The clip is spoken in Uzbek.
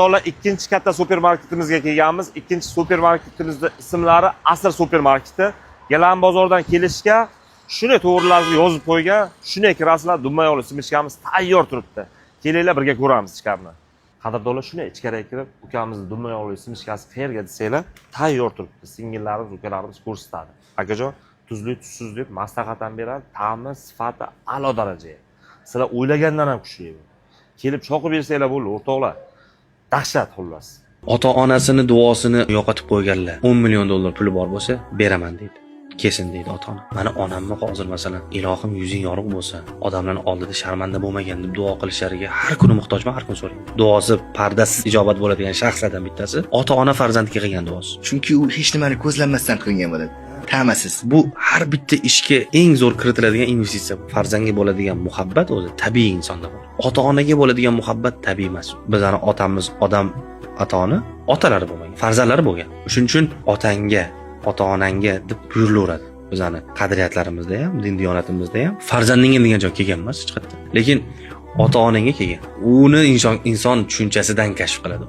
Qadrdonlar, ikkinchi katta supermarketimizga kelganmiz. Ikkinchi supermarketimizning ismlari Asr supermarketi. Gilam bozordan kelishga shunday to'g'rilarni yozib qo'ygan, shunday kirasizlar, dumma yog'li семечка miz tayyor turibdi. Kelinglar, birga ko'ramiz ichkarini. Qadrdonlar, shunday ichkariga kirib, ukamizni dumma yog'li семечка si qayerga desanglar, tayyor turibdi. Singillarimiz, ukalarimiz ko'rsatadi. Akajon, tuzli, tuzsiz deb maslahat ham beradi. Ta'mi, sifati a'lo darajaga. Sizlar o'ylagandan ham kuchli. Kelib choqib bersanglar bo'ldi, o'rtoqlar. Dahshat xullas. Ota onasini duosini yo'qotib qo'yganlar 10 million dollar puli bor bo'lsa, beraman deydi, kelsin deydi ota ona. Mani onamni hozir, masalan, ilohim, yuzing yorug' bo'lsa, odamlarni oldida sharmanda bo'lmagan deb duo qilishlariga har kuni muhtojman, har kuni so'rayman. Duosi pardasiz ijobat bo'ladigan shaxslardan bittasi ota ona farzandga qilgan duosi. Chunki u hech nimani ko'zlanmasdan qilingan bo'ladi. Ta'masiz. Bu har bitta ishga eng zo'r kiritiladigan investitsiya. Farzandga bo'ladigan muhabbat o'zi tabiiy insonda bor. Ota onaga bo'ladigan muhabbat tabiiy emas. Bizani otamiz Odam atoni otalari bo'lmagan, farzandlari bo'lgan. Shuning uchun otangga, ota onangga deb buyurilaveradi. Bizani qadriyatlarimizda ham, din diyonatimizda ham farzandingga degan joy kelgan emas hech qayerda, lekin ota onangga kelgan. Uni inson inson tushunchasidan kashf qiladi.